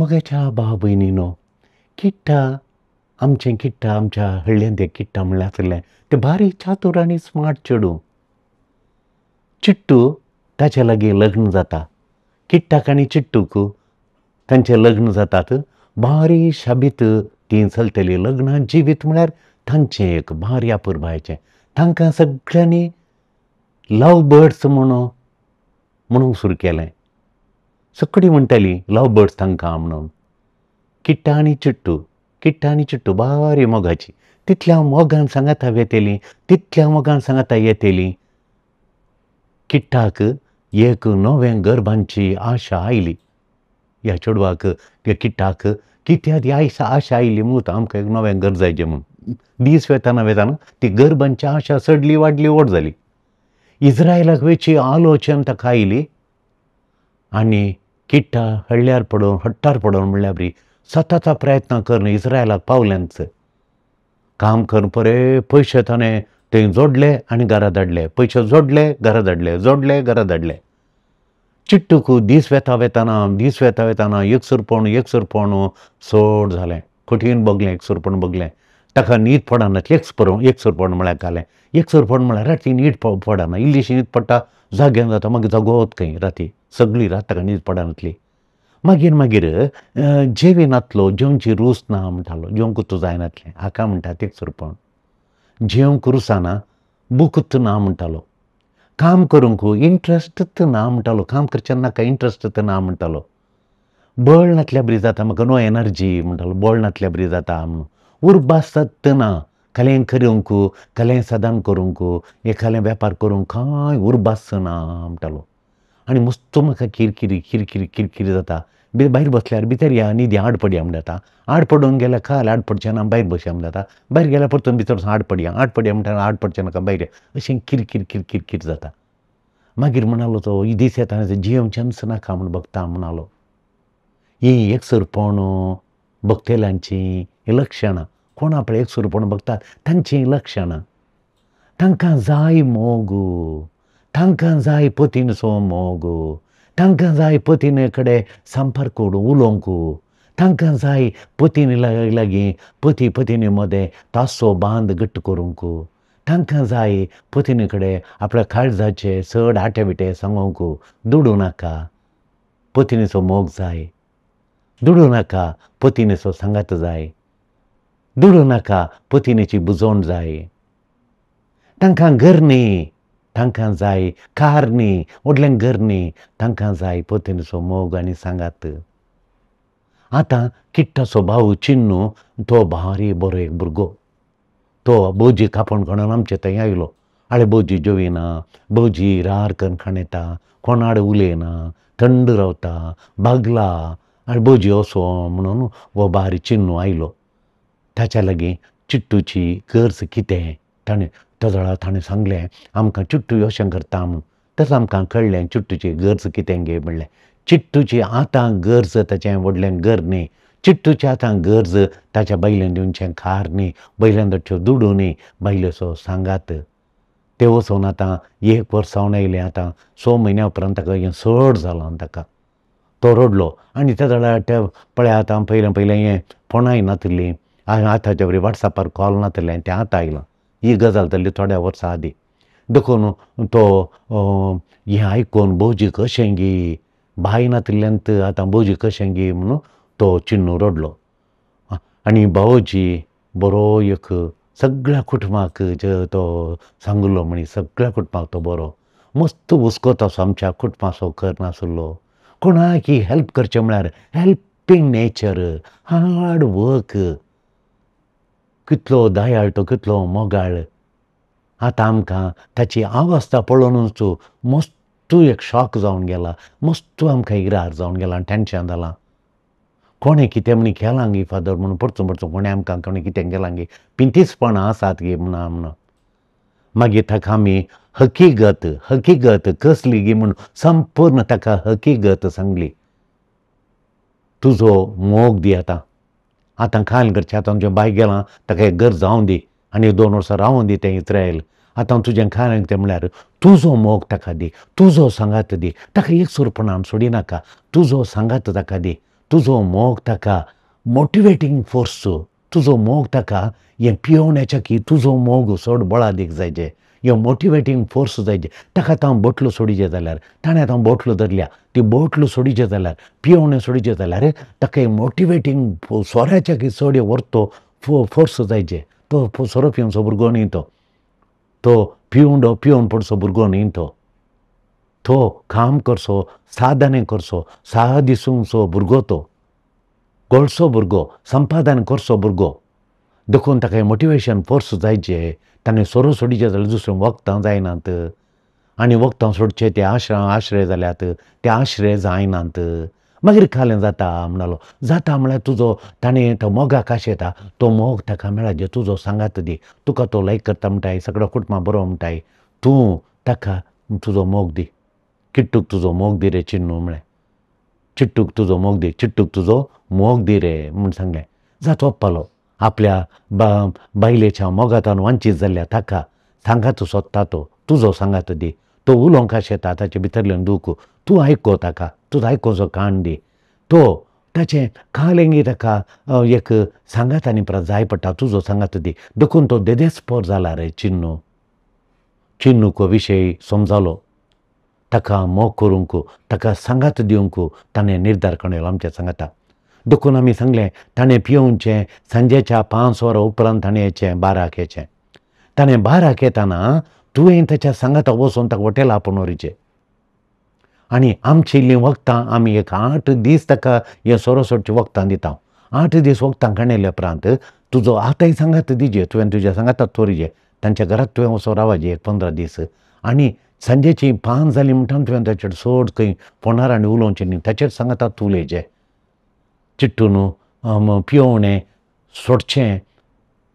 मोगाच्या भाव भयणीनो, किट्टा आमचें किट्टा आमच्या हळ्ळ्यांत एक किट्टा म्हणल्यार आसलें तें बारीक चातूर आनी स्मार्ट चेडूं. चिट्टू ताच्या लागीं लग्न जाता. किट्टाक आनी चिट्टूक तांचें लग्न जातात. बारी शाबीत तीं चलतलीं. लग्नां जिवीत म्हळ्यार तांचें एक भारी अपुरबायेचें. तांकां सगळ्यांनी लव बर्ड्स म्हणून म्हणूंक सुरू केलें. सगळीं म्हणटालीं लव बर्ड्स तांकां म्हणून. किट्टा आनी चिट्टू, किट्टा आनी चिट्टू बारी मोगाची. तितल्या मोगान सांगाता वेतेलीं, तितल्या मोगान सांगाता येतेलीं. किट्टाक एक नवें घर बांदची आशा आयली. ह्या चेडवाक, त्या किट्टाक कित्याक ती आशा आयली म्हूण आमकां एक नवें घर जायचें म्हूण. दीस वेताना वेताना ती घर बांदची आशा चडली वाडली व्हड जाली. इज्रायलाक वेची आलोचन ताका आयली आनी किट्टा हळ्ळ्यार पडोवन हट्टार पडोवन म्हणल्यार बरी सतता प्रयत्न करून इज्रायलाक पावल्यांच. काम करून परे पयशे ताणें थंय जोडले आनी घरा धाडले, पयशे जोडले घरा धाडले, जोडले घरा धाडले. चिट्टूक दीस वेता वेताना दीस वेता वेताना एकसुरपण एकसुरपण चड जालें. कठीण बगलें एकसुरपण बगलें. ताका न्हीद पडनासली. एकसुरपण म्हळ्यार घालें. एकसुरपण म्हळ्यार राती न्हीद पडना. इल्लीशी न्हीद पडटा, जाग्यान जाता, मागीर जागोत खंय राती सगळी रात ताका न्हीद पडनासली. मागीर मागीर जेविनातलो, जेवची रूच ना म्हणटालो, जेवंकूच जायनातलें. हाका म्हणटात एकसुरपण. जेवंक रुसाना, बुकूच ना म्हणटालो. काम करूंक इंट्रस्ट ना म्हणटालो, काम करचें नाका इंट्रस्ट ना म्हणटालो. बळ नातल्या बरी जाता म्हाका, नो एनर्जी म्हणटालो, बळ नातल्या बरी जाता म्हणून. उर्बा सत्त ना, कलें करूंक, कलें साधन करूंक, एखालें वेपार करूंक कांय उर्बाच ना म्हणटालो. आनी मस्त म्हाका किरकिरी किरकिरी किरकिरी जाता. भायर बसल्यार भितर या न्हिदी आड पडया म्हण जाता. आड पडून गेल्यार खाल आड पडचें ना, भायर बसया म्हण जाता. भायर गेल्यार परतून भितर आड पडया, आड पडया म्हणटा आड पडचें नाका भायर या, अशें किरकिर किरकिर किर जाता. मागीर म्हणालो तो दीस येता जियेवचेंच नाका म्हूण बगता म्हणालो. हीं एकसुरपण बगतल्यांचीं लक्षणां. कोण आपलें एकसुरपण बगतात तांचीं लक्षणां. तांकां जाय मोग, तांकां जाय पतीनचो मोग, तांकां जाय पतीने कडेन संपर्क उलोवंक, तांकां जाय पतीने लागीं पती पतीने मदें तासो बांद घट्ट करूंक, तांकां जाय पतीने कडेन आपल्या काळजाचे चड आटे बिटे सांगूंक. दुडू नाका, पतीनेचो मोग जाय. दुडू नाका, पतीनेचो सांगात जाय. दुडू नाका, पतीनेची बुजवण जाय. तांकां घर न्ही, तांकां जाय कार न्ही, व्हडलें घर न्ही, तांकां जाय पतीनेचो मोग आनी सांगात. आतां किट्टाचो भाव चिन्नू तो भारी बरो एक भुरगो. तो भोजी कापून कोणान आमचे थंय आयलो. आळे भोजी जेविना, भोजी रार करून खाणेता, कोणाड उलयना, थंड रावता, बागला, आनी भोजी असो म्हणून हो बारी चिन्नू आयलो. ताच्या लागीं चिट्टूची गरज कितें ताणें तेजोळा ताणें सांगलें आमकां चिट्टू अशें करता म्हूण. तशें आमकां कळ्ळें चिट्टूची गरज कितें गे म्हणलें. चिट्टूची आतां गरज ताचें व्हडलें घर न्ही, चिट्टूची आतां गरज ताच्या बायलेन दिवचें खार न्ही, बायलेन धाडच्यो दुडू न्ही, बायलेचो सांगात. ते वचून आतां एक वर्स जावन आयलें. आतां 6 म्हयन्या उपरांत ताका हें चड जालां. ताका तो रडलो आनी त्या वेळार ते पळय आतां पयलें पयलें हें फोनाय नातिल्लीं, आतांच्या बरी वॉट्सॅपार कॉल नातिल्लें, तें आतां आयलां. ही गजाल जाल्ली थोड्या वर्सां आदीं. देखून तो हें आयकून भोवजी कशें गी बाय नातिल्ल्यान आतां भोवजी कशें गी म्हणून तो चिन्नू रडलो. आनी भावोजी बरो एक सगळ्या कुटुंबाक तो सांगलो म्हणी सगळ्या कुटुंबाक तो बरो मस्त हुस्को असो आमच्या कुटुंबाचो करनासलो. कोणाक हेल्प करचें म्हळ्यार हेल्पींग नेचर, हार्ड वर्क, कितलो दयाळ तो, कितलो मोगाळ. आतां आमकां ताची अवस्था पळोवनूच मस्त एक शॉक जावन गेला, मस्त आमकां इरार जावन गेला, टेंशन जालां. कोणें कितें म्हणी केलां गी फादर म्हणून परतून परतून कोणें आमकां कोणें कितें केलां गी, पिंतीसपणां आसात गी म्हणा म्हणून. मागीर ताका आमी हकीगत हकीगत कसली गी म्हूण संपूर्ण ताका हकीगत सांगली. तुजो मोग दी आतां, आतां खाल करचें, आतां तुजें बाय गेलां ताका एक घर जावं दी आनी 2 वर्सां रावूं दी तें इस्रायल. आतां तुजें खालें कितें म्हळ्यार तुजो मोग ताका दी, तुजो सांगात दी, ताका एकसुरपणान सोडिनाका, तुजो सांगात ताका दी. तुजो मोग ताका मोटिवेटींग फोर्स, तुजो मोग ताका हें पियोवण्याच्या की तुजो मोग चड बळादीक जायचे, हे मोटिवेटींग फोर्स जायचे. ताका आतां बोटलो सोडीचे जाल्यार, ताणें आतां बोटलो धरल्या, ती बोटलो सोडीचे जाल्यार, पियोवणें सोडीचे जाल्यार ताका मोटिवेटींग सोऱ्याच्या की चड व्हरतो फोर्स जायचे. तो सोरो पिवचो भुरगो न्ही, तो तो पिवंडो पिवन पडचो भुरगो न्ही, तो तो काम करचो, साधने करचो, साह दिसूंचो भुरगो, तो गोळसो भुरगो, संपादन करचो भुरगो. देखून ताका मोटिवेशन फोर्स जायचे. ताणें सोरो सोडीचे जाल्यार दुसरें वखदां जायनात, आनी वखदां सोडचे ते आश्रय जाल्यात, ते आश्रय जायनात. मागीर खालें जाता म्हणलो, जाता म्हळ्यार तुजो ताणें तो मोगाक आशेता तो मोग ताका मेळाजे, तुजो सांगात दी. तुका तो लायक करता म्हणटाय, सगळो कुटुंबा बरो म्हणटाय, तूं ताका तुजो मोग दी. किट्टूक तुजो मोग दी रे चिन्नू म्हळें, चिट्टूक तुजो मोग दी, चिट्टूक तुजो मोग दी रे म्हूण सांगलें. जात वप्पालो आपल्या बायलेच्या मोगातान वांचीत जाल्ल्या ताका सांगात सोदता, तो तुजो सांगात दी. तो उलोवंक आशेता ताचे भितरल्यान दूख, तूं आयको ताका, तुजो आयकोचो कान दी. तो ताचें कालेंगी ताका एक सांगात आनी परत जाय पडटा, तुजो सांगात दी. देखून तो देदेस्पोर जाला रे चिन्नू. चिन्नूक विशय समजालो, ताका मोग करूंक, ताका सांगात दिवंक ताणें निर्धार करून आमच्या सांगाता. देखून आमी सांगलें ताणें पिवचें सांजेच्या 5 वरां उपरांत ताणें येचें बाराक येचें. ताणें बाराक येताना तुवें ताच्या सांगाता वचून ताका हॉटेल आपोवन व्हरचें. आनी आमची इल्लीं वखदां आमी एक 8 दीस ताका हें सोरो सोडचें वखदां दिता. 8 दीस वखदां काडले उपरांत तुजो आतांय सांगात दिजे, तुवें तुज्या सांगातात दवरचे, तांच्या घरांत तुवें वचून रावचे एक 15 दीस. आनी सांजेची 5 जालीं म्हणटा तुवें ताचेर चड खंय फोनार आनी उलोवचें न्ही, ताचेर सांगातात तूं उलयचें. चिट्टून पियोवणें सोडचें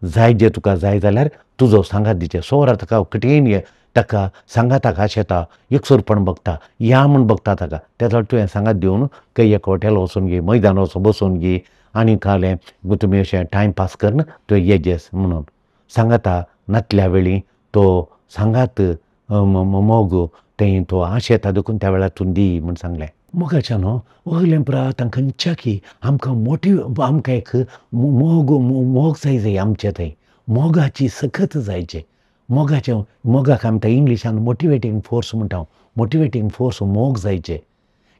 जाय, जे तुका जाय जाल्यार तुजो सांगात दिचें. 100 वरां ताका कठीण ताका सांगाताक आशेता, एकसुरपण बगता, या म्हूण बगता ताका. त्या जाल्यार तुवें सांगात दिवन खंय एक हॉटेल वचून घे, मैदान वचून बसून घे आनी खालें तुमी अशें टायम पास करून तुवें येजेस म्हणून सांगाता. नातल्या वेळी तो सांगात मोग तें तो आशेता, देखून त्या वेळार तूं दी म्हूण सांगलें. मोगाच्या न्हू वयलें परात खंयच्या की आमकां मोटिव, आमकां एक मोग मोग जाय जाय आमचे थंय, मोगाची सकत जायचे. मोगाचें मोगाक आमी इंग्लिशान मोटिवेटींग फोर्स म्हणटा, मोटिवेटींग फोर्स मोग जायचे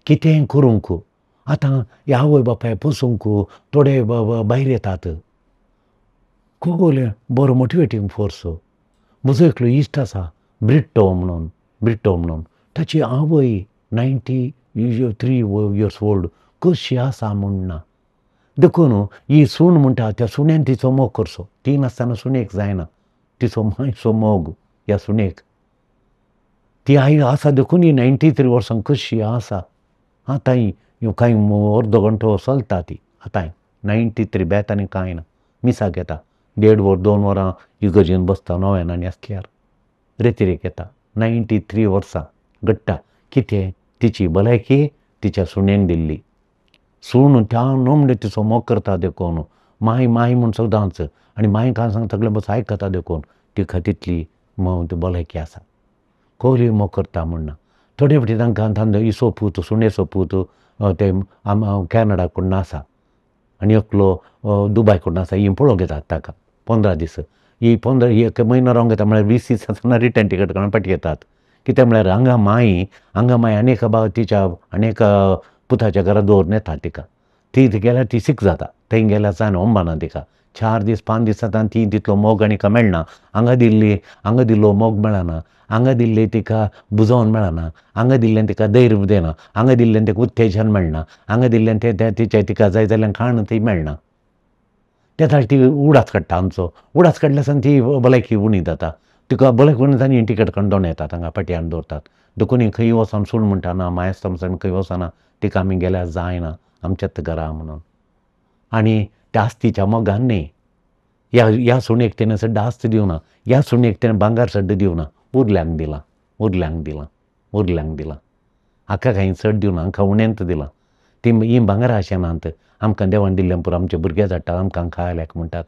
कितेंय करूंक. आतां ह्या आवय बापाय पोसूंक थोडे भायर येतात, कोगोलें बरो मोटिवेटींग फोर्स. म्हजो एकलो इश्ट आसा ब्रिट्टो म्हणून, ब्रिट्टो म्हणून, ताची आवय 93 इयर्स ओल्ड कशी आसा म्हूण ना. देखून ही सून म्हणटा त्या सुण्यान तिचो मोग करचो, ती नासतना सुनेक जायना, तिचो मायचो मोग ह्या सुनेक. ती आई आसा देखून ही 93 वर्सां कशी आसा. आतांय कांय अर्दो घंटो चलता ती, आतांय 93 बेत आनी कांय ना, मिसाक येता 1.5 वर 2 वरां इगर्जेन बसता नव्यान आसल्यार रेतिरेक येता. 93 वर्सां घडटा. कितें तिची भलायकी तिच्या सुण्यान दिल्ली. सून त्या न्हू म्हणजे तिचो मोग करता देखून माय माय म्हूण सदांच, आनी माय काय सांग सगळें बस आयकता देखून तिका तितली भलायकी आसा. कोहली मोग करता म्हूण ना. थोडे फावटी तांकां तांचो इसो पूत, सुणेचो पूत ते कॅनडा कडून आसा आनी एकलो दुबाय कडून आसा, ही पळोवंक येतात ताका 15 दीस. ही 15 एक म्हयनो रावंक येता म्हळ्यार 20 दीस आसतना रिटर्न टिकेट काडून फाटीं येतात. कित्याक म्हळ्यार हांगा माई, हांगा माई आनी एका तिच्या आनी एका पुताच्या घरा दवरून येता तिका. ती गेल्यार ती सीक जाता, थंय गेल्यार जायना, ओंबाना तिका. 4 दीस 5 दीस जाता ती तितलो मोग आनी मेळना. हांगा दिल्ली, हांगा दिल्लो मोग मेळना, हांगा दिल्ली तिका बुजोवन मेळना, हांगा दिल्ल्यान तिका धैर्य दिना, हांगा दिल्ल्यान तिका उत्तेजन मेळना, हांगा दिल्ल्यान तें तिच्या तिका जाय जाल्यार खाण थंय मेळना. त्या खातीर ती उडास काडटा आमचो. उडास काडल्या सावन ती भलायकी उणी जाता. तिका भलायकी उणी जावन ही टिकेट काडून दोन येतात हांगा फाटी दवरतात. देखून ही खंय वचोन सून म्हणटा ना माय आसता आमी खंय वचना, तिका आमी गेल्यार जायना आमच्याच घरा म्हणून. आनी त्या आस्तीच्या मोगान न्ही, ह्या ह्या सुणेक तेणें सड्ड आस्त दिवना, ह्या सुणेक तेणें भांगर सड्ड दिवना, उरल्यांक दिलां, उरल्यांक दिलां, उरल्यांक दिलां. हाका कांय चड दिवना, हांकां उणेंत दिलां. ती हीं भांगरां अशें नात, आमकां देवान दिल्लें पुरो आमचे भुरगे धाडटा आमकां खायल्याक म्हणटात.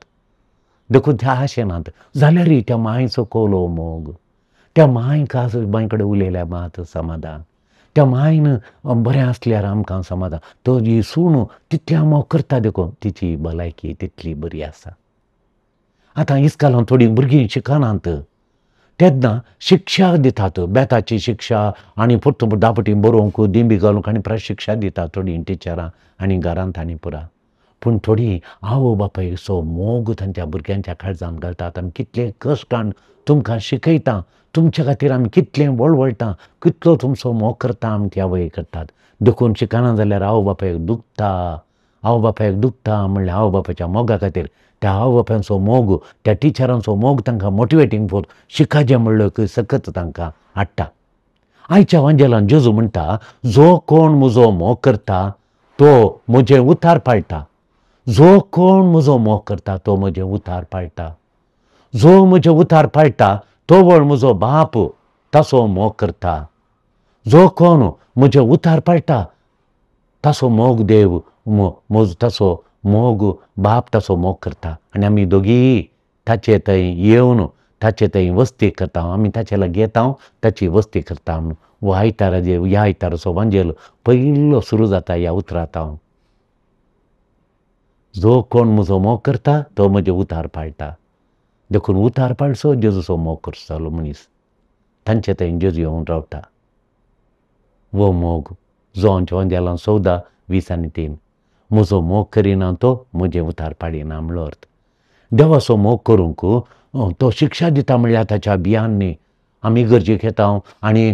देखून त्या आशें नात. जाल्यारय त्या मायचो कोलो मोग, त्या मायक माय कडेन उलयल्यार मात समाधान, त्या मायन बरें आसल्यार आमकां समाधान. तो जी सून तितल्या मोग करता देखून तिची भलायकी तितली बरी आसा. आतां इस्कालान थोडीं भुरगीं शिकनात तेन्ना शिक्षा दितात, बेताची शिक्षा आनी परतून दापटी बरोवंक दिंबी घालूंक आनी प्रशिक्षा दितात थोडीं टिचरां आनी घरांत आनी पुरा. पूण थोडीं आवय बापायचो मोग तांच्या भुरग्यांच्या काळजांत घालतात. आमी कितले कश्टान तुमकां शिकयता, तुमच्या खातीर आमी कितलें वळवळटा, कितलो तुमचो मोग करता आमी ती आवय करतात. देखून शिकना जाल्यार आवय बापायक दुखता, आवय बापायक दुखता म्हणल्यार आवय बापायच्या मोगा खातीर त्या आवय बापायचो मोग, त्या टिचरांचो मोग तांकां मोटिवेटींग फोर्स शिकाचें म्हणलो सकत तांकां हाडटा. आयच्या वांजेलान जेजू म्हणटा, जो कोण म्हजो मोग करता तो म्हजें उतार पाळटा. जो कोण म्हजो मोग करता तो म्हजें उतार पाळटा. जो म्हजें उतार पाळटा तो वळ म्हजो बाप ताचो मोग करता. जो कोण म्हजें उतार पाळटा ताचो मोग देव म्हजो ताचो मोग बाप ताचो मोग करता. आनी आमी दोगीय ताचे थंय येवन ताचे थंय वस्ती करता, आमी ताचे लागीं येता ताची वस्ती करता म्हणून. हो आयतारा ह्या आयताराचो वांजेल पयलो सुरू जाता ह्या उतरांत. जो कोण म्हजो मोग करता तो म्हजें उतार पाळटा. देखून उतार पाळचो जेजूचो मोग करचो मनीस तांचे थंय जेजू येवन रावता. हो मोग जो आमच्या वांजेलान 14, 20 आनी 3. म्हजो मोग करिना तो म्हजें उतार पाडिना म्हणलो अर्थ. देवाचो मोग करूंक तो शिक्षा दिता म्हणल्यार ताच्या बियांनी आमी गरजेक येता आनी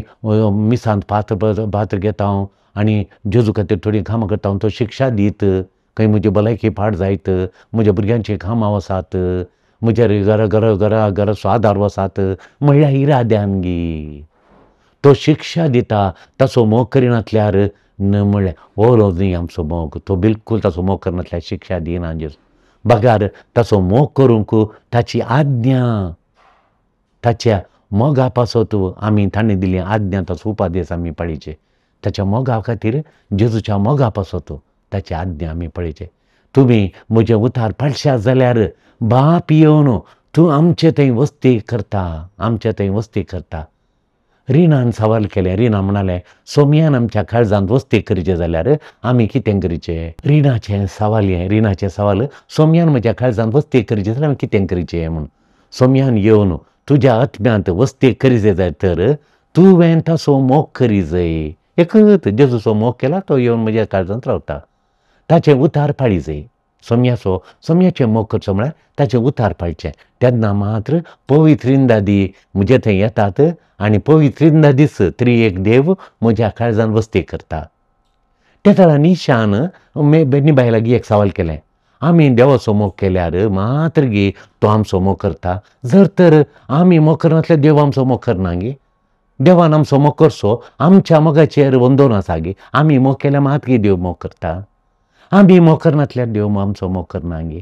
मिसांत पात्र घेता आनी जेजू खातीर थोडीं कामां करता. तो शिक्षा दीत खंय म्हजी भलायकी पाड जायत, म्हज्या भुरग्यांची कामां वसात, म्हज्या घरा घरा घरा घराचो आदार वसात म्हणल्यार इराद्यान गी तो शिक्षा दिता. ताचो मोग करिनातल्यार म्हणल्यार हो न्ही आमचो मोग, तो बिलकूल ताचो मोग करनातल्यार शिक्षा दिना जेजू. बगार ताचो मोग करूंक ताची आज्ञा, ताच्या मोगा पासत आमी ताणें दिल्ली आज्ञा, ताचो उपादेश आमी पाळीचे. ताच्या मोगा खातीर जेजूच्या मोगा पासत ताची आज्ञा आमी पळयचे. तुमी म्हजें उतार पाळशात जाल्यार बाप येवन तूं आमचे थंय वस्ती करता, आमचे थंय वस्ती करता. रिणान सवाल केलें, रिणा म्हणालें सोमयान आमच्या काळजांत वस्ती करचें जाल्यार आमी कितें करचें? रिणाचें सवाल हें, रिणाचें सवाल सोमयान म्हज्या काळजांत वस्ती करचें जाल्यार आमी कितें करचें म्हूण. सोमयान येवन तुज्या आत्म्यांत वस्ती करीजे जाय तर तुवें ताचो मोग करी जाय. एकच जेजूचो मोग केला तो येवन म्हज्या काळजांत रावता. ताचें उतार पाळी जाय. सोमयाचो सोमयाचें मोग करचो म्हळ्यार ताचें उतार पाळचें. तेन्ना मात्र पवित्र इंदादी म्हजे थंय येतात आनी पवित्र इंदादीच त्रिएक देव म्हज्या काळजान वस्ती करता. त्या वेळार निशान बेन्नीबाय लागीं एक सवाल केलें, आमी देवाचो मोग केल्यार मात्र गी तो आमचो मोग करता, जर तर आमी मोग करनासल्यार देव आमचो मोग करना गी? देवान आमचो मोग करचो आमच्या मोगाचेर वंदोन आसा गी? आमी मोग केल्यार मात गी देव मोग करता, आमी मोग करनासल्यार देव आमचो मोग करना गी?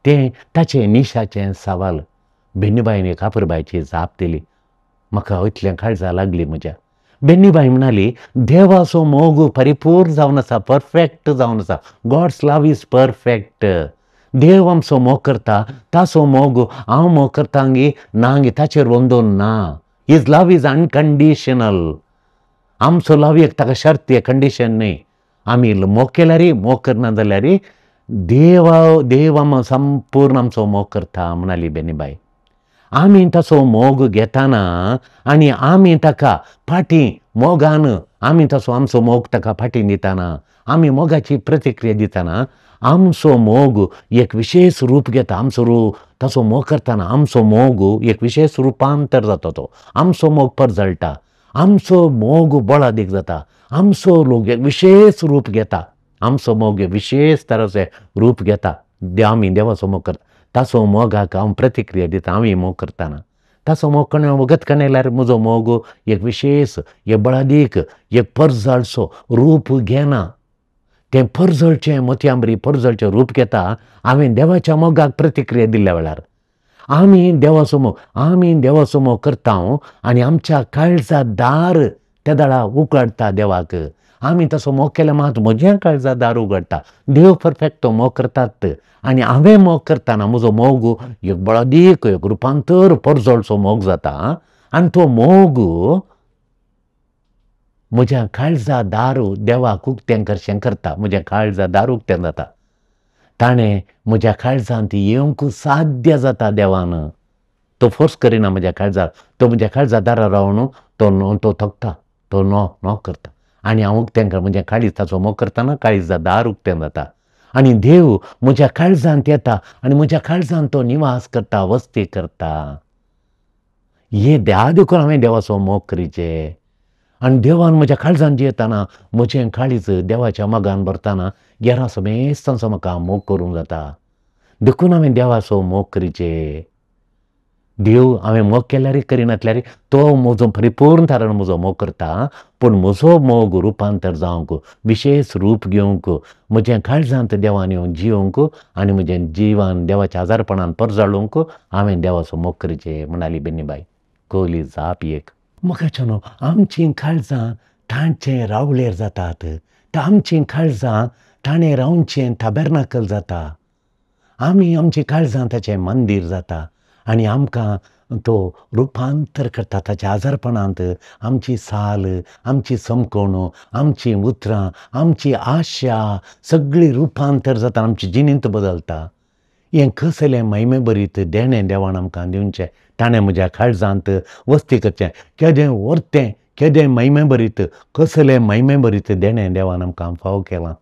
तें ताचें निशाचें सवाल. बेन्नीबायन कापरबायची जाप दिली, म्हाका इतलें काळजा लागली म्हज्या. बेन्नीबाय म्हणाली देवाचो मोग परिपूर्ण जावन आसा, परफेक्ट जावन आसा. God's love is perfect. देव आमचो मोग करता, ताचो मोग हांव मोग करता गी ना गी ताचेर वंदोन ना. His love is unconditional. आमचो लव एक ताका शर्त, एक कंडिशन न्ही. आमी मोग केल्यार मोग करना जाल्यार देवा देव आम संपूर्ण आमचो मोग करता म्हणाली बेन्नीबाय. आमी ताचो मोग घेतना आनी आमी ताका फाटीं मोगान आमी ताचो आमचो मोग ताका फाटीं दितना, आमी मोगाची प्रतिक्रिया दितना आमचो मोग एक विशेष रूप घेता. आमचो रूप ताचो मोग करतना आमचो मोग एक विशेष रुपांतर जाता. तो आमचो मोग परजळटा, आमचो मोग बळादीक जाता, आमचो लोक एक विशेष रूप घेता, आमचो मोग एक विशेष तराचें रूप घेता. आमी देवाचो मोग करता ताचो मोगाक हांव प्रतिक्रिया दिता. आमी मोग करतना ताचो मोग कण वगत कणयल्यार म्हजो मोग एक विशेष एक बळादीक एक परजळचो रूप घेना. तें परजळचें मोतयांबरी परजळचें रूप घेता हांवें देवाच्या मोगाक प्रतिक्रिया दिल्ल्या वेळार. आमी देवाचो मोग आमी देवाचो मोग करता आनी आमच्या काळजा दार त्या दाळा उगडटा देवाक. आमी तसो मोग केल्यार मात म्हज्या काळजा दार उगडटा. देव परफेक्ट तो मोग करतात आनी हांवें मोग करतना म्हजो मोग एक बळादीक एक रुपांतर परजळचो मोग जाता आनी तो मोग म्हज्या काळजा दारू देवाक उक्तें करचें करता, म्हज्या काळजा दार उक्तें जाता. ताणें म्हज्या काळजांत येवंक साध्य जाता देवान. तो फोर्स करिना म्हज्या काळजार, तो म्हज्या काळजा दारार रावन तो तो थकता, तो नो नो करता आनी हांव उक्तें कर म्हज्या काळीज ताचो मोग करतना काळीजा दार उक्तें जाता आनी देव म्हज्या काळजांत येता आनी म्हज्या काळजांत तो निवास करता, वस्ती करता. हे द्या देखून हांवें देवाचो मोग करीचे. आनी देवान म्हज्या काळजांत जियेतना म्हजें काळीज देवाच्या मोगान भरतना गेरां समेस्तांचो म्हाका मोग करूंक जाता. देखून हांवें देवाचो मोग करीचे. देव हांवें मोग केल्यार करिनातल्यार तो म्हजो परिपूर्ण थारावन म्हजो मोग करता, पूण म्हजो मोग रुपांतर जावंक, विशेश रूप घेवंक, म्हज्या काळजांत देवान येवन जियोवंक आनी म्हजें जिवन देवाच्या आजारपणान परजळूंक हांवें देवाचो मोग करचे म्हणाली बेनीबाय. कोहली जाप एक. मोगाच्यानो, आमचीं काळजां तांचें रावळेर जातात, आमचीं काळजां ताणें रावचें ताबेर्नाकल जाता, आमी आमचीं काळजां ताचें मंदीर जाता आनी आमकां तो रुपांतर करता. ताच्या आजारपणांत आमची साल, आमची समकोण, आमचीं उतरां, आमची आशा सगळी रुपांतर जाता, आमची जिणेंत बदलता. हें कसलें महिमे भरीत देणें देवान आमकां दिवचें. ताणें म्हज्या काळजांत वस्ती करचें. केदें व्हरतें, केदें महिमे भरीत, कसलें महिमे भरीत देणें देवान आमकां फावो केलां.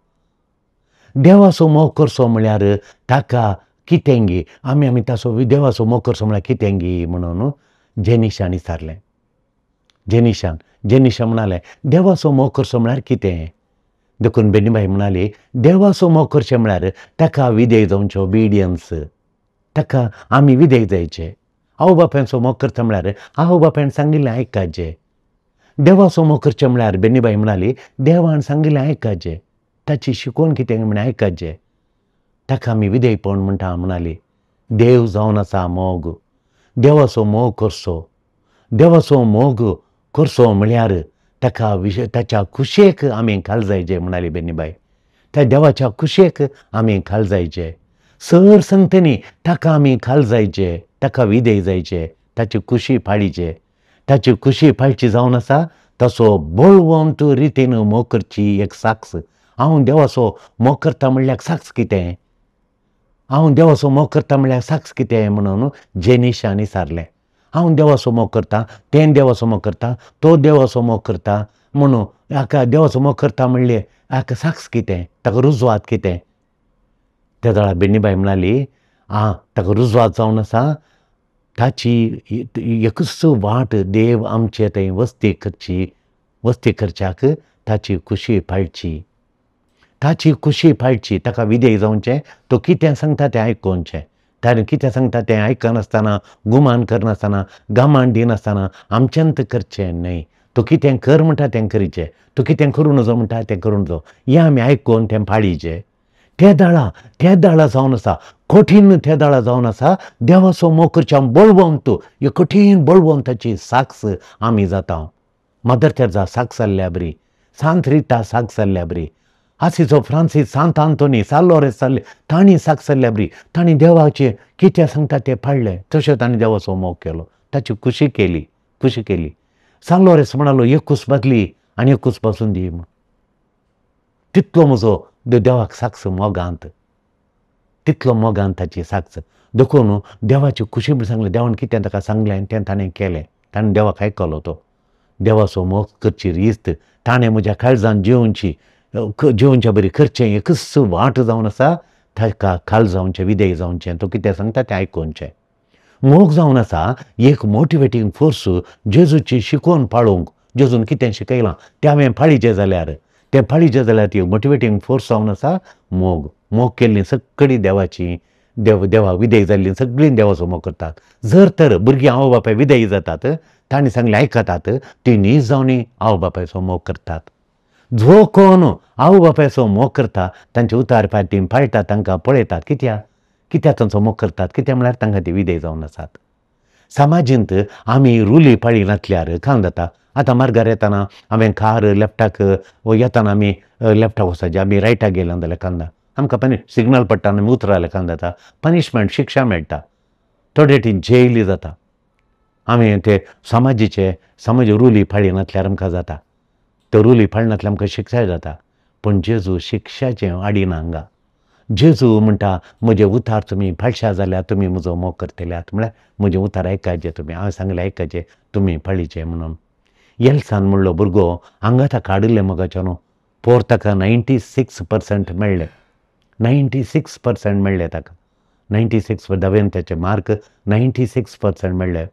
देवाचो मोग करचो म्हळ्यार ताका कितें गी आमी आमी ताचो देवाचो मोग करचो म्हळ्यार कितें गी म्हणून जेनिशान विचारलें. जेनिशान जेनिशा म्हणालें देवाचो मोग करचो म्हळ्यार कितें. देखून बेनीबाई म्हणाली देवाचो मोग करचें म्हळ्यार ताका विधेय जावचें, ओबिडियन्स, ताका आमी विधेय जायचे. आवय बापायचो मोग करता म्हळ्यार आवय बापायन सांगिल्लें आयकाचें. देवाचो मोग करचें म्हळ्यार बेनीबाई म्हणाली देवान सांगिल्लें आयकाचें, ताची शिकवण कितें म्हण आयकाचें. ताका आमी विधेयपण म्हणटा म्हणाली. देव जावन आसा मोग. देवाचो मोग करचो. देवाचो मोग करचो म्हळ्यार ताका ताच्या खुशयेक आमी खाल जायचे म्हणाली बेनीबाय. त्या देवाच्या खुशयेक आमी खाल जायचे. सर सांगतनी ताका आमी खाल जायचे, ताका विधेय जायचे, ताची खुशी पाळीचे. ताची खुशी पाळची जावन आसा ताचो बळवंत रितीन मोग करची एक साक्ष. हांव देवाचो मोग करता म्हणल्यार साक्ष कितें, हांव देवाचो मोग करता म्हणल्यार साक्ष कितें म्हणून जेनिशान विचारलें. हांव देवाचो मोग करता, तें देवाचो मोग करता, तो देवाचो मोग करता म्हणून हाका देवाचो मोग करता म्हणलें हाका साक्ष कितें, ताका रुजवात कितें. त्या वेळार बेनीबाय म्हणाली आं ताका रुजवात जावन आसा ताची एकूच वाट देव आमचे थंय वस्ती करची, वस्ती करच्याक ताची खुशी पाळची, ताची खुशी पाळची, ताका विधेय जावचें, तो कितें सांगता तें आयकोवचें. ताणें कितें सांगता तें आयकनासतना, गुमान करनासतना, गामान दिनासतना आमच्यांत करचें न्हय. तो कितें कर म्हणटा तें करीचें, तो कितें करूं नजो म्हणटा तें करूं नजो, हें आमी आयकून तें पाळीचें. ते दाळा ते दाळा जावन आसा कठीण, ते दाळा जावन आसा देवाचो मोग करच्या बळवंत, हे कठीण बळवंताची साक्ष आमी जाता. मदर तेरेझा साक्ष जाल्ल्या बरी, सांत रिता साक्ष जाल्ल्या बरी, आसिचो फ्रांसीस, सांत आंतोनी, साल लोरेंस जाल्ले तांणी साक्ष जाल्ल्या बरी. तांणी देवाचें कितें सांगता तें पाळ्ळें, तशें तांणी देवाचो मोग केलो, ताची खुशी केली, खुशी केली. साल लोरेंस म्हणालो एकूच बादली आनी एकूच पासून दी म्हूण. तितलो म्हजो देवाक साक्ष मोगांत, तितलो मोगांत ताची साक्ष. देखून देवाची खुशी म्हण सांगलें, देवान कितें ताका सांगलें तें ताणें केलें, ताणें देवाक आयकलो. तो देवाचो मोग करची रीत ताणें म्हज्या काळजान जिवची, जिवच्या बरी करचें एकूच वाट जावन आसा ताका खाल जावचें, विधेय जावचें, तो कितें सांगता तें आयकोवचें. मोग जावन आसा एक मोटिवेटींग फोर्स जेजूची शिकवण पाळोवंक. जेजून कितें शिकयलां तें हांवें पाळीचें जाल्यार, तें पाळीचें जाल्यार ती मोटिवेटींग फोर्स जावन आसा मोग. मोग केल्ली सगळीं देवाची, देव देवाक विधेय जाल्लीं सगळीं देवाचो मोग करतात. जर तर भुरगीं आवय बापाय विधेय जातात, तांणी सांगलें आयकतात, ती नीज जावन आवय बापायचो मोग करतात. जो कोण आवय बापायचो मोग करता तांचे उतार पाय ती पाळटात, तांकां पळयतात कित्याक कित्याक तांचो मोग करतात, कित्याक म्हळ्यार तांकां ती विधेय जावन आसात. समाजींत आमी रुली पाळी नासल्यार कांय जाता. आतां मार्गार येतना हांवें कार लेफ्टाक येतना आमी लेफ्टाक वचपाचें, आमी रायटाक गेले जाल्यार कांदा आमकां पनी सिग्नल पडटा आनी आमी उतराले कांय जाता, पनिशमेंट शिक्षा मेळटा, थोडे ती जेली जाता. आमी ते समाजीचे समाज रुली पाळी नासल्यार आमकां जाता. तो रुली पाळनातल्यार आमकां शिक्षा जाता. पूण जेजू शिक्षाचें आडिना हांगा. जेजू म्हणटा म्हजें उतार तुमी पाळशा जाल्यार तुमी म्हजो मोग करतल्यात, म्हळ्यार म्हजें उतार आयकाचे तुमी, हांवें सांगलें आयकाचें तुमी पाळीचें म्हणून. एल्सान म्हणलो भुरगो हांगा ताका हाडिल्लें मोगाचें न्हू, पोर ताका 96% मेळ्ळे, 96% मेळ्ळे ताका, 96 धावेन ताचे मार्क 96% मेळ्ळे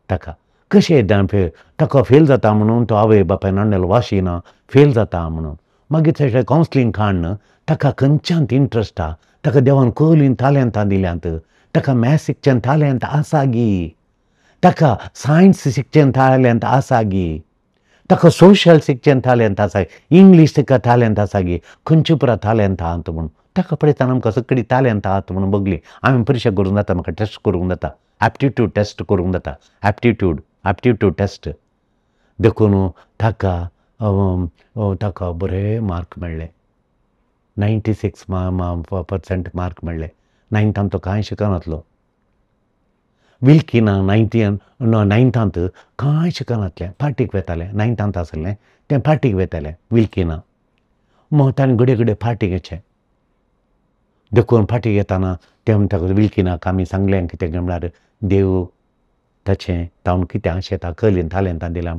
ताका. कशें फेल ताका फेल जाता म्हणून तो आवय बापायन हाडलेलो वाशिना फेल जाता म्हणून. मागीर तशें कावन्सिलींग काडून ताका खंयच्यांत इंट्रस्ट आहा, ताका देवान कलीन तालेंतां दिल्यांत, ताका मॅथ्स शिकचें तालेंत आसा गी, ताका सायन्स शिकचें तालेंत आसा गी, ताका सोशल शिकचें तालेंत आसा, इंग्लीश ताका तालेंत आसा गी, खंयचे पुरा तालेंत आहात म्हणून ताका पळयतना आमकां सगळीं तालेंत आहात म्हणून बगली. हांवें परिक्षा करूंक जाता, म्हाका टेस्ट करूंक जाता, एप्टिट्यूड टेस्ट करूंक जाता, एप्टिट्यूड टेस्ट. देखून ताका ताका बरे मार्क मेळ्ळे, 96% मार्क मेळ्ळे. नायन्थांत तो कांय शिकनातलो. विल्किना नायन्थांत कांय शिकनातलें, पार्टीक वेतालें, नायन्थांत आसलें तें पार्टीक वेतालें विल्किना. मग ताणें घडये घडये पार्टीक येचें. देखून पार्टीक येताना तें ताका विल्किनाक आमी सांगलें कितें म्हळ्यार देव ताचें तावन कितें आशेता कलीन तालेंतां दिलां.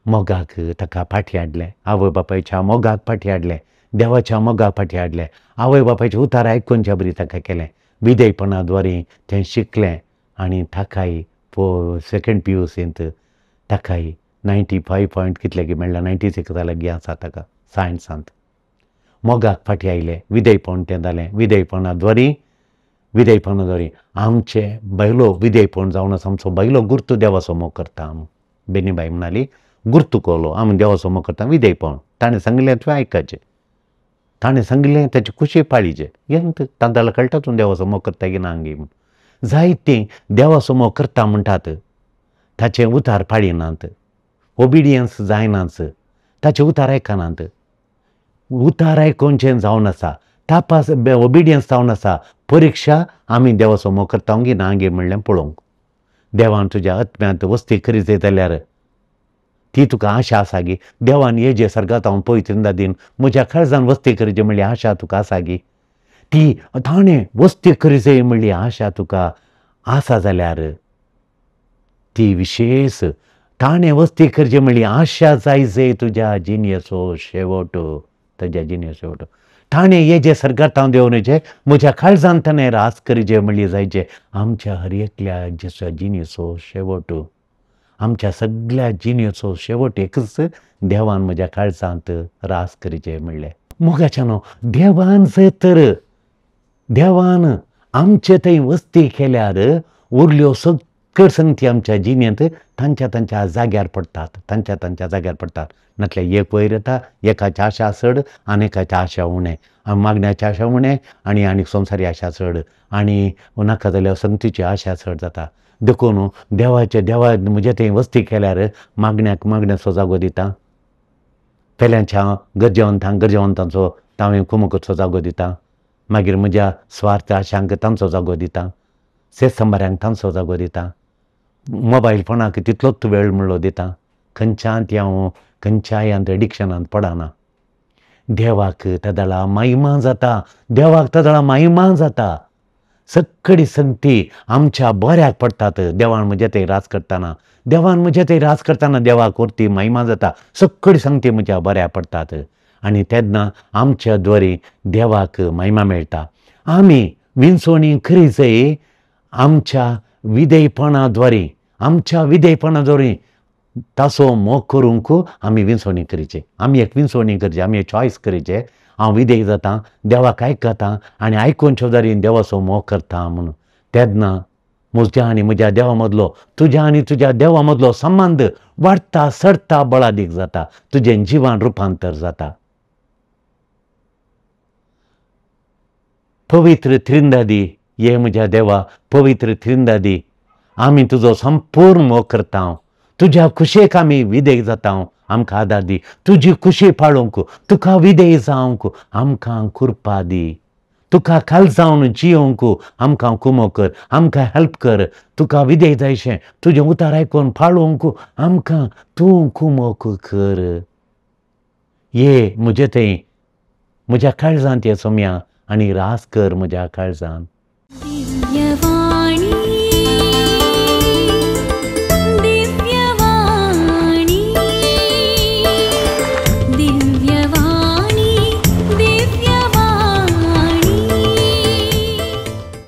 मोगाक ताका फाटीं हाडलें, आवय बापायच्या मोगाक फाटीं हाडलें, देवाच्या मोगाक फाटीं हाडलें, आवय बापायचें उतार आयकुनच्या बरी ताका केलें. विधेयपणा द्वारे तें शिकलें आनी ताकाय सेकेंड पी यू सींत ताकाय 95 पॉयंट कितले की मेळ्ळा, 96 लागीं आसा ताका सायन्सांत. मोगाक फाटीं आयलें, विधेयपण तें जालें. विधेयपणा द्वारे आमचे बायलो विधेयपण जावन आसा, आमचो बायलो गुर्तू देवाचो मोग करता. आमी बेनीबाई म्हणाली गुर्तू कोलो आमी देवाचो मोग करता विधेयपण. ताणें सांगिल्लें तुवें आयकाचें, ताणें सांगिल्लें ताची खुशी पाळीचें, येंत तांकां कळटा तूं देवाचो मोग करता की ना गी म्हूण. जायतीं देवाचो मोग करता म्हणटात, ताचें उतार पाळिनात, ओबिडियन्स जायनाच, ताचें उतार आयकनात. उतार आयकोनचें जावन आसा, तापास ओबिडियन्स जावन आसा. परिक्षा आमी देवाचो मोग करता गी ना गी म्हणलें पळोवंक. देवान तुज्या आत्म्यांत वस्ती करीत जाल्यार ती तुका आशा आसा गी, देवान ये जे सर्गात हांव पवित्र दादीन म्हज्या काळजान वस्ती करीचे म्हणली आशा तुका आसा गी, ती ताणें वस्ती करीचे म्हणली आशा तुका आसा जाल्यार ती विशेष ताणें वस्ती करचे म्हणली आशा जाय जे तुज्या जिणेचो शेवट, तुज्या जिणेचो शेवट. ताणें ये जे सर्गात हांव देवनेचे म्हज्या काळजान ताणें रास करीचे म्हणली जायचे आमच्या हर एकल्या जिणेचो शेवट, आमच्या सगळ्या जिणेचो शेवट एकच देवान म्हज्या काळजांत रास करीचे म्हणलें. मोगाच्यानो देवान जर तर देवान आमचे थंय वस्ती केल्यार उरल्यो सगळ्यो संगती आमच्या जिणेंत तांच्या तांच्या जाग्यार पडटात, तांच्या तांच्या जाग्यार पडटात. नातल्यार एक वयर येता, एकाची आशा चड आनी एकाची आशा उणें, मागण्याची आशा उणें आनी आनी संवसारी आशा चड, आनी नाका जाल्यार संगतीची आशा चड जाता. देखून देवाचे देवा म्हजे थंय वस्ती केल्यार मागण्याक मागण्याचो जागो दिता, पेल्यांच्या गरजेवंतांक गरजेवंतांचो तांवें कुमकचो जागो दिता, मागीर म्हज्या स्वार्थ आशांक तांचो जागो दिता, शेतसंबाऱ्यांक तांचो जागो दिता, मोबायल फोनाक तितलोच वेळ म्हणलो दिता. खंयच्यान हांव खंयच्याय एडिक्शनांत पडना. देवाक तेदळा महिमा जाता, देवाक तेदळा महिमा जाता. सगळी संगती आमच्या बऱ्याक पडटात. देवान म्हजे थंय राज करतना, देवान म्हजे थंय राज करतना देवाक वरती महिमा जाता. सगळी संगती म्हज्या बऱ्याक पडटात आनी तेन्ना आमच्या द्वारे देवाक महिमा मेळटा. आमी विंचवणी करीजय आमच्या विधेयपणा द्वारे, आमच्या विधेयपणा द्वारे ताचो मोग करूंक आमी विंचवणी करीचे. आमी एक विंचवणी करची, आमी एक चॉयस करीचे. हांव विधेय जाता, देवाक आयकता आनी आयकून चौदारीन देवाचो मोग करता म्हणून. तेन्ना म्हज्या आनी म्हज्या देवा मदलो, तुज्या आनी तुज्या देवा मदलो संबंद वाडटा, सरता, बळादीक जाता, तुजें जिवन रुपांतर जाता. पवित्र त्रिंदादी ये म्हज्या देवा, पवित्र त्रिंदादी, आमी तुजो संपूर्ण मोग करता, तुज्या खुशेक आमी विधेय जाता, आमकां आदार दी, तुजी खुशी पाळोवंक, तुका विधेय जावंक आमकां कृपा दी, तुका खाल जावन जियोवंक आमकां कुमो कर, आमकां हेल्प कर, तुका विधेय जायशें तुजें उतार आयकून पाळोवंक आमकां तूं कुमोक कर. ये म्हजे थंय, म्हज्या काळजांत ये सोम्या आनी रास कर म्हज्या काळजान. दिव्यवाणी.